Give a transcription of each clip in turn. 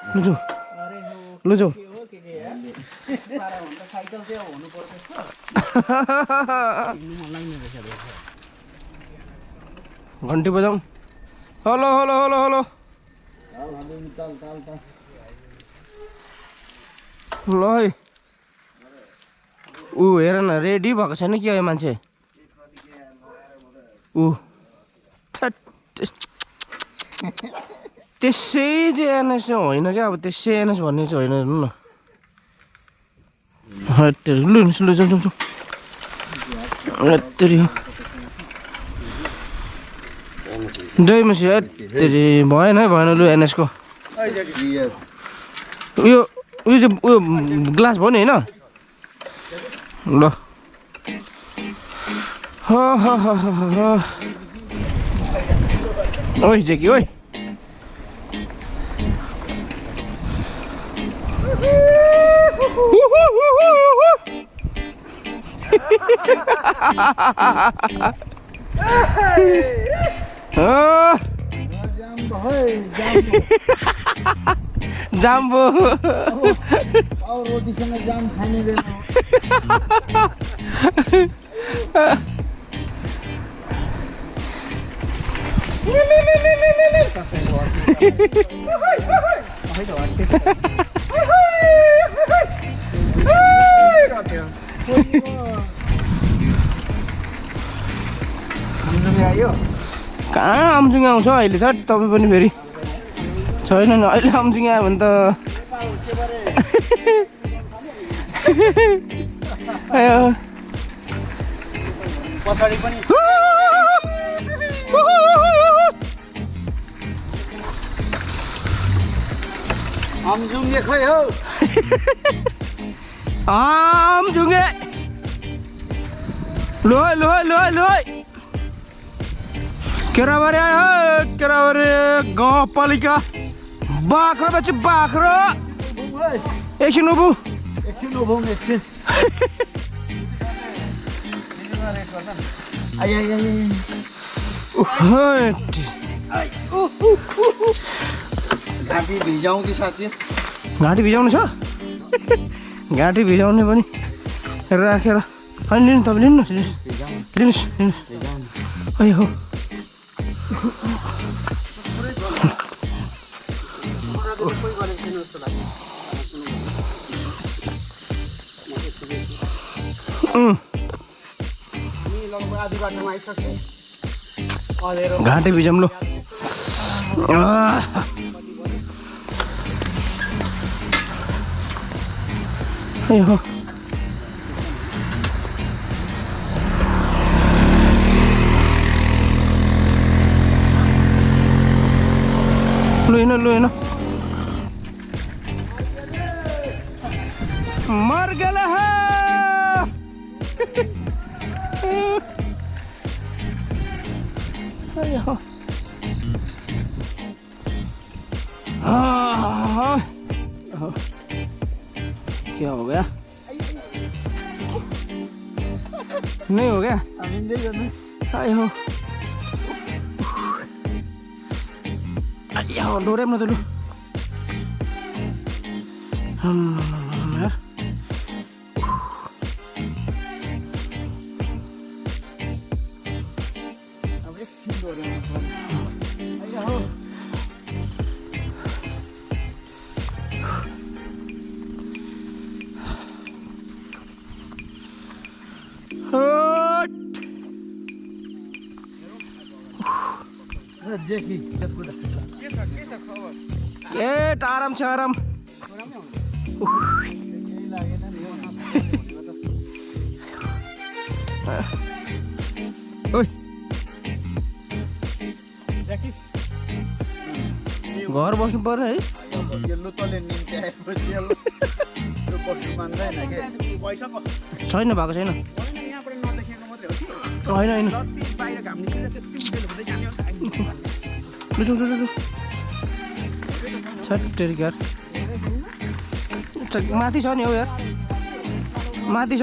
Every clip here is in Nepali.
लुजो लुजो घन्टी बजाऊ हेलो हेलो हेलो हेलो ल है ऊ हेर न रेडी भएको छैन कि यो मान्छे ऊ त्यसै चाहिँ एनएस होइन क्या अब त्यसै एनएस भन्ने चाहिँ होइन हेर्नु न लु लु जाउँ जाउँ जय मसी यत्तरी भएन है भएन लु एनएसको उयो उयो चाहिँ उयो ग्लास भयो नि होइन ल ओइ जेकी ओइ जाम्बो और रोटीसँग जाम खाने कहाँ आमजुङ आउँछ अहिले छ तपाईँ पनि फेरि छैन नि अहिले आमजुङ आयो भने त पछाडि पनि आमजुङे खोइ हौ आमजुङे लोय लोय लोय लोय केराबारी आयो केराबारी गाउँपालिका बाख्रो बच्ची बाख्रो एकछिन उभु एकछिन उभौँ एकछिन घाँटी भिजाउँ कि साथी घाँटी भिजाउनु छ घाँटी भिजाउने पनि राखेर होइन लिनु तपाईँ लिनु लिनुहोस् लिनुहोस् है हो घाँटी भिजाउँ लो है हो लु हेन मर गेला है क्या हो गया नहीं हो गया आए हो या डोरे में तो लो यार अब एकछिन डोरे में हो जेकी ए आराम छ आराम ओइ घर बस्नु पर्यो है येल्लो तले निम्ति आएपछि येल्लो त्यो बस्नु मान्दैन के पैसा छैन भएको छैन यहाँबाट नदेखेको मात्रै हो कि होइन होइन जति बाहिर घाम निस्किन्छ त्यति उज्यालो हुँदै जाने हो लु छट्टेरी यार माथि छ नि हौ यार माथि छ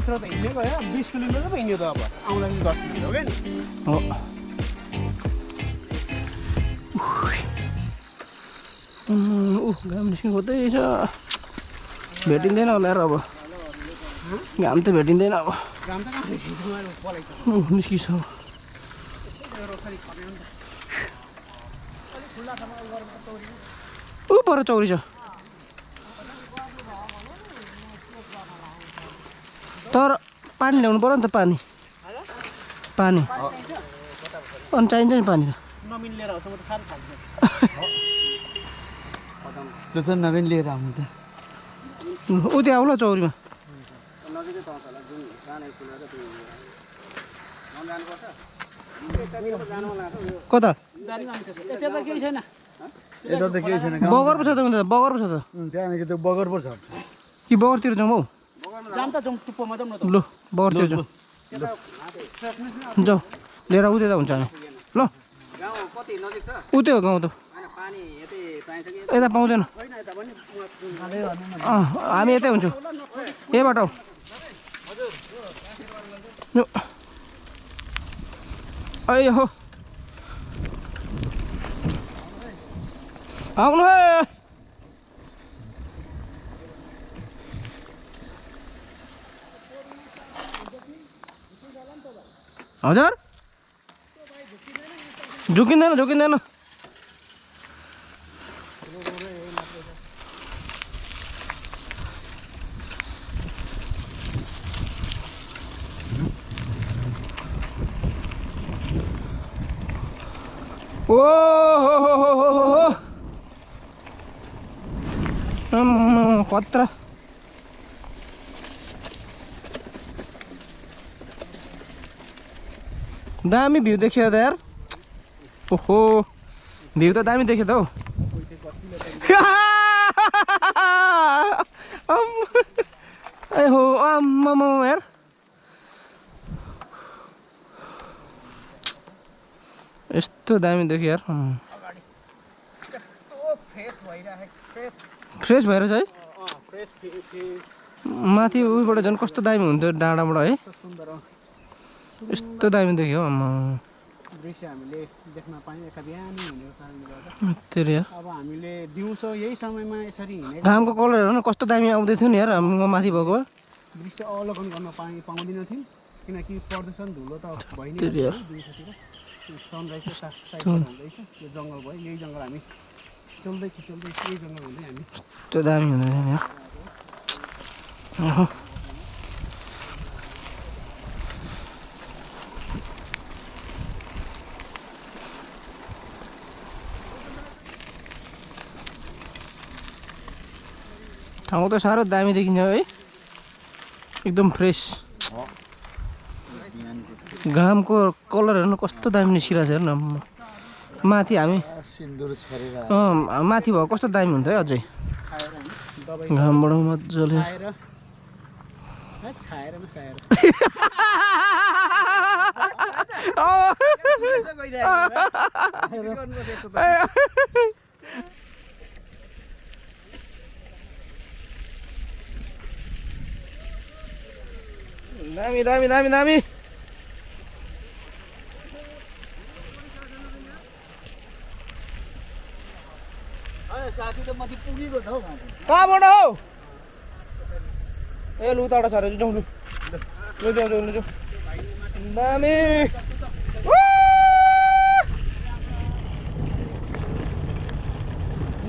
यत्रो त हिँडेको हो 20 किलोमिटर पो हिँड्यो त अब आउँदाखेरि 10 मिनेट हो क्या नि हो घाम निस्किँदैछ भेटिँदैन होला यार अब घाम त भेटिँदैन अब काम त कहाँ पलाइछ निस्किछ ऊ पर चौरी छ तर पानी ल्याउनु पर्यो नि त पानी पानी अनि चाहिन्छ नि पानी त नमिन लिएर आउँछ म त साह्रो थाल्छ त्यो त नमिन लिएर आउनु त ऊ त्यो आउला चौरीमा नजिकै त होला जुन जाने खुलेर त्यो कता यता त केही छैन यता त केही छैन बगर पो छ त बगर पो छ त त्यहाँदेखि त्यो बगर पो छ कि बगरतिर जाउँ हौ जाम त जाउँ टुप्पोमा जाउँ न त ल बगरतिर जाउँ जाउँ लिएर उतै त हुन्छ नि ल गाउँ कति नजिक छ उतै हो गाउँ त पानी यतै पाइन्छ कि यता पाउँदैन हामी यतै हुन्छौँ यहीबाट हौ अय हो आउनु है हजुर झुकिँदैन झुकिँदैन ओ हो खतरा दामी भ्यू देखियो त यार ओहो भ्यू त दामी देखियो त हौ ए हो आम्मामा यार यस्तो दामी देखियो यार फ्रेस भएर चाहिँ माथि उबाट झन् कस्तो दामी हुन्थ्यो डाँडाबाट है यस्तो दामी देखियो आम्मा दृश्य हामीले देख्न पाइएका बिहानी हुनेको कारणले गर्दा अब हामीले दिउँसो यही समयमा यसरी हिँडेको घामको कलर हेर्नु न कस्तो दामी आउँदै थियो नि यार हाम्रो माथि भएको दृश्य अवलोकन गर्न पाउँदैन थियौँ किनकि प्रदूषण धुलो त भइ नै दिउँसोतिर सनराइज साइड हुँदैछ यो जङ्गल भयो यही जङ्गल हामी चल्दैछ यही जङ्गल हुँदै हामी त्यो दामी हुँदैन यार ठाउँ त साह्रो दामी देखिन्छ है एकदम फ्रेस घामको कलर हेर्नु कस्तो दामी निस्किरहेको छ हेर्नु माथि हामी माथि भएको कस्तो दामी हुन्छ है अझै घामबाट मजाले दामी दामी दामी दामी साथी त माथि पुगेको छ हौ कहाँबाट हौ ए लु उताबाट छ अरे जाउँ लु जाउँ दामी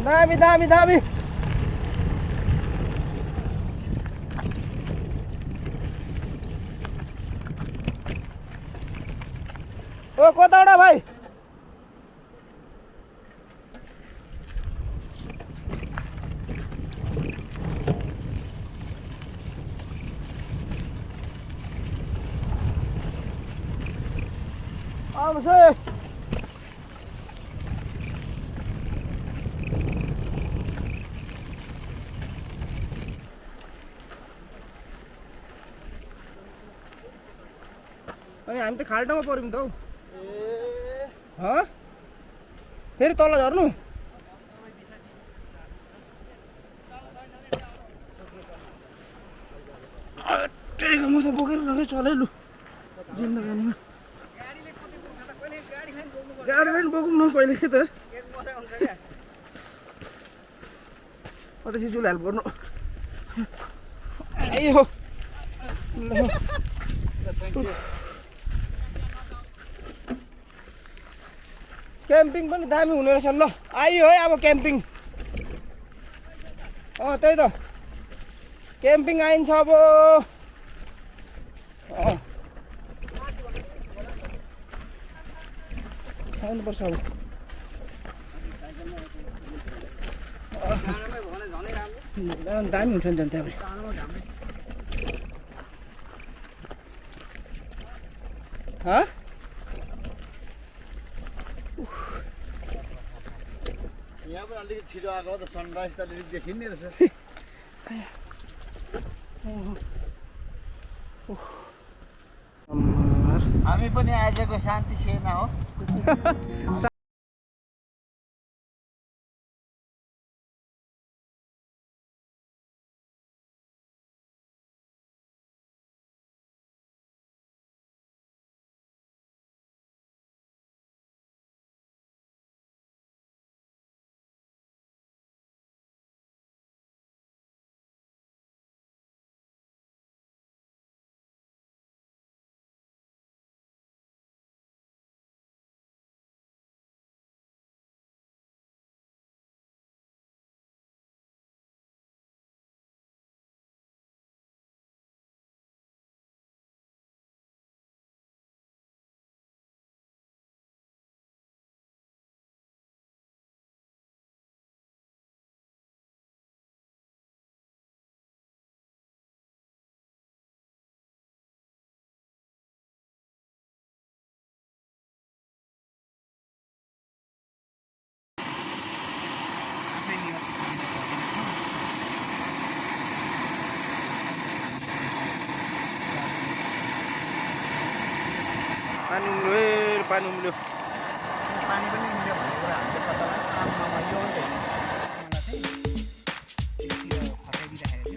दामी दामी दामी ओ कताबाट भाइ Vamos aí. अनि हामी त खाल्टामा पर्यौँ त हौ फेरि तल झर्नु आएको म त बोकेर राखेँ चलै लु जिन्दगानीमा गाडी पनि बोकौँ न कहिले त अझै चुल हेल्प गर्नु आयो क्याम्पिङ पनि दामी हुने रहेछ ल आयो है अब क्याम्पिङ त्यही त क्याम्पिङ आइन्छ अब आउनुपर्छ अब दामी हुन्छ नि त त्यहाँबाट यहाँ पनि अलिकति छिटो आएको त सनराइज त अलिकति देखिने रहेछ हामी पनि आजको शान्ति सेना हो पानी उम्ल्यो पानी पनि उम्ल्यो भन्ने कुरा हामीले पत्ता लाग्यो आमामा यो अन्त मलाई चाहिँ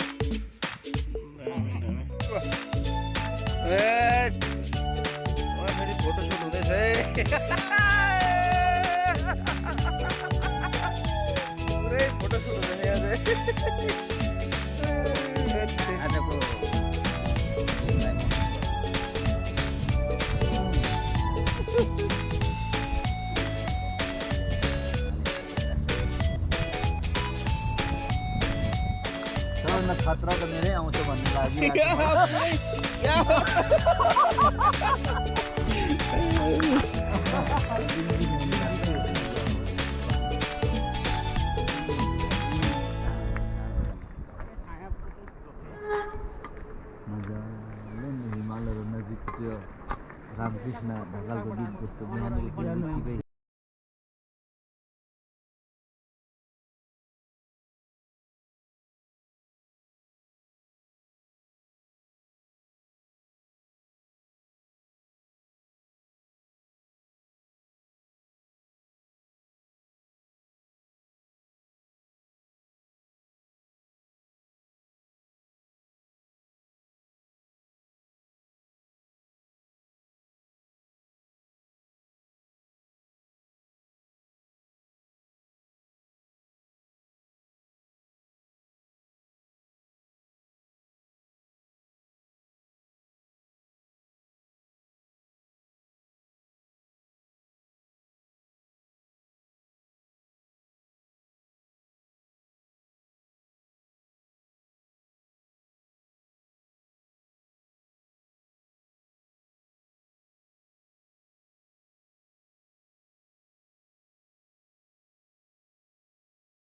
फेरि फोटो सुट हुँदैछ है पुरै फोटो सुट हुँदैछ आजको सबभन्दा खतरा त मेरै आउँछ भन्ने लाग्यो मजाले हिमालहरू नजिक त्यो रामकृष्ण ढकालको गीत जस्तो बिहानको बित्तिकै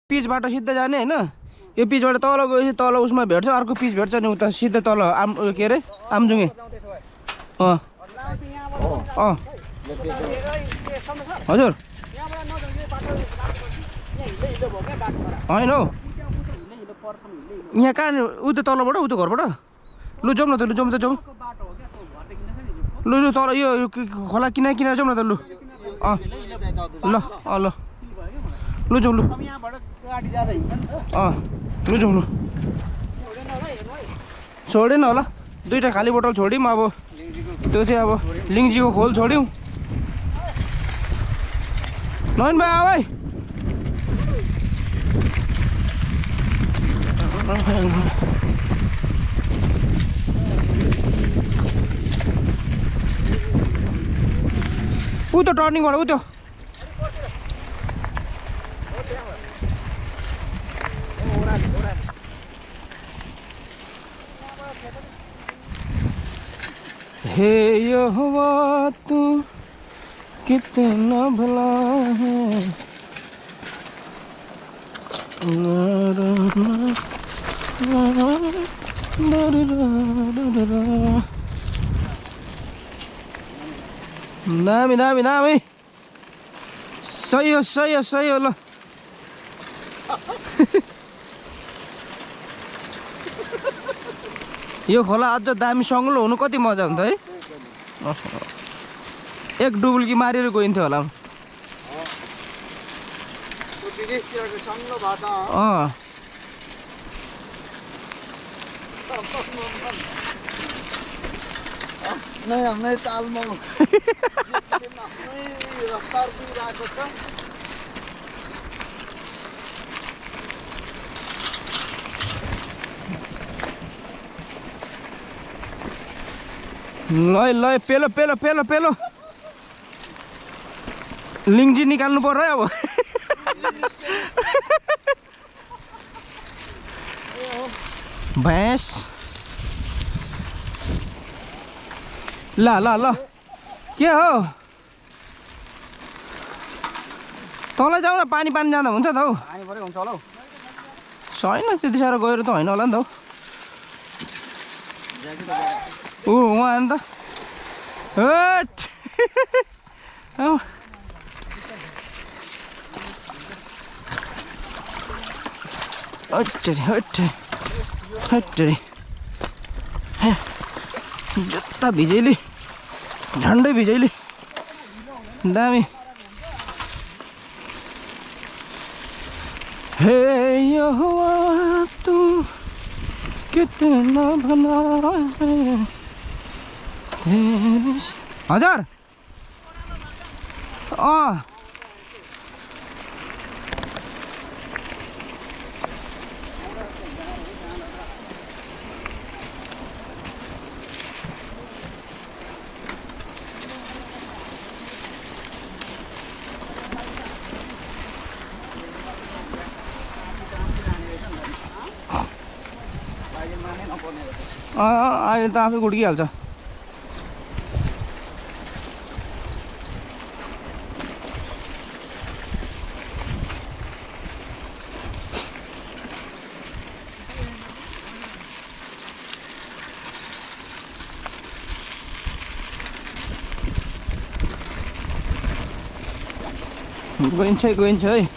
पिचबाट सिधै जाने हैन यो पिचबाट तल गएपछि तल उसमा भेट्छ अर्को पिच भेट्छ नि उता सिधै तल के अरे आमजुङे हजुर होइन हौ यहाँ कहाँ उता तलबाट उता घरबाट लु जाउँ न त लु जाउँ त जाउँ लु लु तल यो खोला किनार किनार जाउँ न त लु ल ल लु जाउँ लु लु जाउँ लु छोडेन होला दुईटा खाली बोतल छोड्यौँ अब त्यो चाहिँ अब लिङ्जीको खोल छोड्यौँ नयन भाइ आऊ है ऊ त्यो टर्निङबाट ऊ त्यो हे यहोवा तू कितना भला है दामी दामी दामी सही हो ल यो खोला अझ दामी सङ्लो हुनु कति मजा हुन्छ है एक डुबुल्की मारेर गइन्थ्यो होला नै तालमा रफ्तार दिइरहेको छ ल पेलो पेलो पेलो पेलो लिङ्जी निकाल्नु पर्यो है अब भैँस ल ल ल के हो तँलाई जाऊ न पानी पानी जाँदा हुन्छ त हौ हुन्छ होला हौ छैन त्यति साह्रो गएर त होइन होला नि त हौ उहाँ नि त हट जुत्ता भिजैली झन्डै भिजैली दामी हे यहोवा तू कितना भला है हजार अहिले त आफै गुड्किहाल्छ गइन्छ है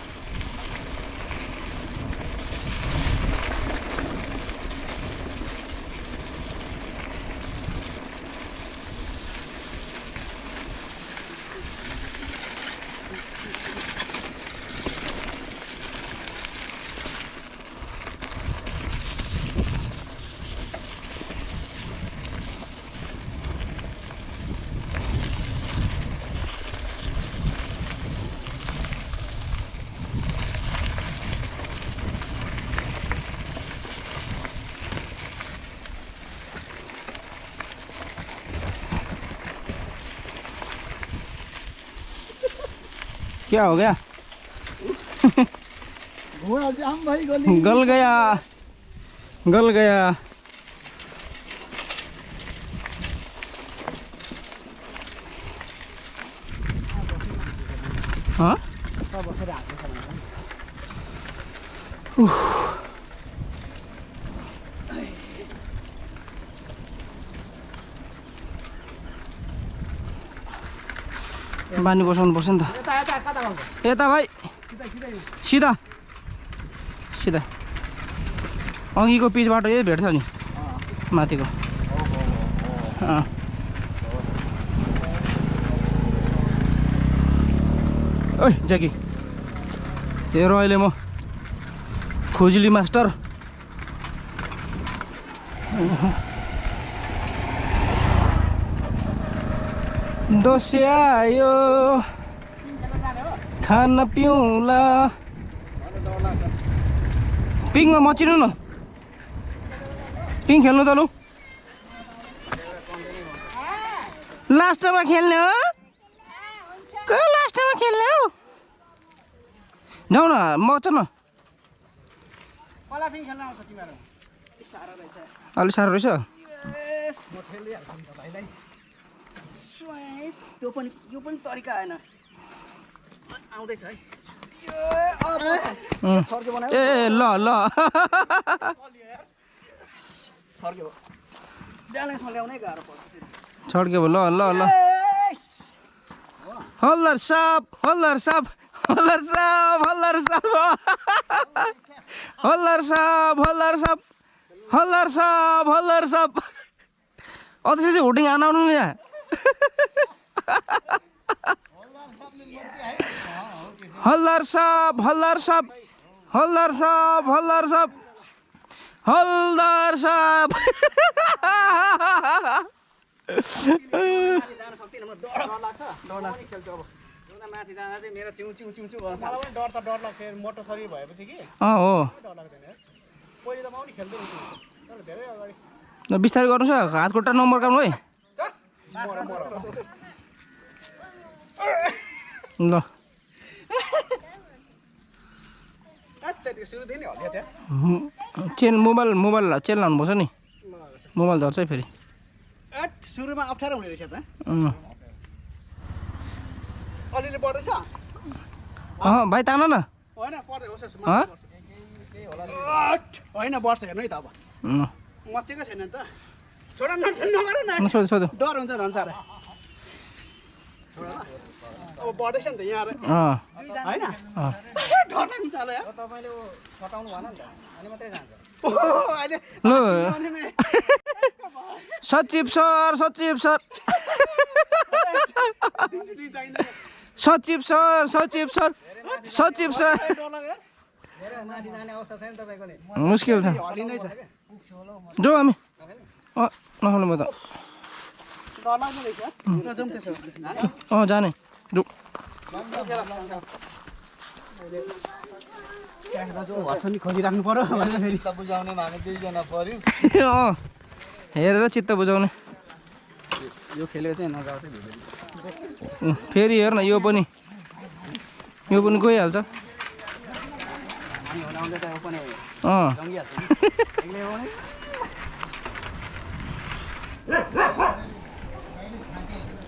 क्या हो गया घोड़ा जाम भाई गल गया हाँ बानी बसाउनु पर्छ नि त यता भाइ सिधा अघिको पिचबाट यही भेट्छ नि माथिको ओइ ज्याकी हेर अहिले म खुजुली मास्टर दसैँ आयो खाना पिउँला पिङमा मचिनु न पिङ खेल्नु त लु लास्टमा खेल्ने हो लास्टमा खेल्ने हो जाऊ न मच न अलि साह्रो रहेछ त्यो पनि यो पनि तरिका आएन आउँदैछ है ए ल ल छर्क्यो ब्यालेन्समा ल्याउनै गाह्रो पर्छ छड्क्यो ल ल ल हल्लर साप हल्लर साप हल्लर साप हल्लर साप हल्लर साप हल्लर साप हल्लर साप हल्लर साप अझै चाहिँ हुटिङ आउनु नि यहाँ हल्लर साप हल्लर साप हल्लर साप हल्लर साप हल्दर साप माथि जाँदा चाहिँ मेरो चिउ चिउ चिउ चिउ डर त डर लाग्छ मोटो शरीर भएपछि कि हो डर लाग्दैन पहिले त म पनि खेल्दै हुन्छु धेरै अगाडि बिस्तारै गर्नुहोस् हात खुट्टा नमर्काउनु है ल चेन मोबाइल चेन लाउनुपर्छ नि मोबाइल झर्छ है फेरि सुरुमा अप्ठ्यारो हुने रहेछ त अलिअलि बढ्दैछ भाइ तान न होइन होइन बढ्छ हेर्नु है त अब मचेको छैन नि त छोड नगर न सोधु डर हुन्छ झन् साह्रो अब बढ्दैछ नि त यहाँ होइन डर लाग्नु थाल्यो तपाईँले छटाउनु भएन नि त अनि मात्रै जान्छ ल सचिव सर सचिव सर सचिव सर सचिव सर सचिव सर मुस्किल छ जाउँ हामी नखानु म त जाने जाउँ खोजिराख्नु पर्यो बुझाउने हामी दुईजना पर्यो हेरेर चित्त बुझाउने यो खेलेको चाहिँ नजाऊ फेरि हेर न यो पनि गइहाल्छ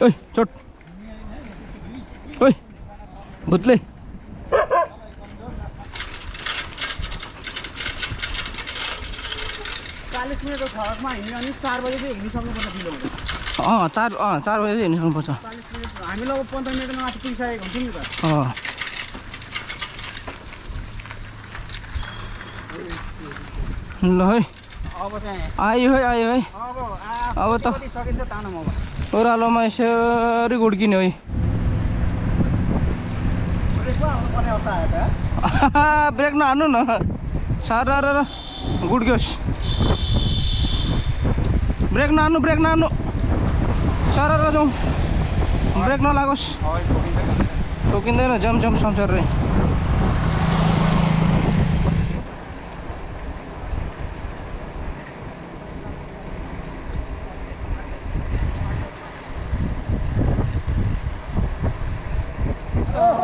ओइ चोट ओइ भुत्ले 40 मिनटको सडकमा हिँड्यो भने 4 बजे चाहिँ हिँडिसक्नुपर्छ किलोमिटर 4 बजे हिँडिसक्नुपर्छ 40 मिनट हामीलाई 15 मिनटमा माथि पुगिसकेको हुन्छौँ नि त ल है अब चाहिँ आयो है अब त सकिन्छ तानो म ओह्रालोमा यसरी गुड्किने है ब्रेक नहान्नु न सारा र गुड्क्योस् ब्रेक नहान्नु सारा र जाउँ ब्रेक नलागोस् ठोकिँदैन जम संसार रे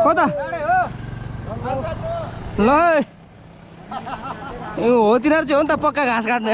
कता ल हो तिनीहरू चाहिँ हो नि त पक्का घाँस काट्ने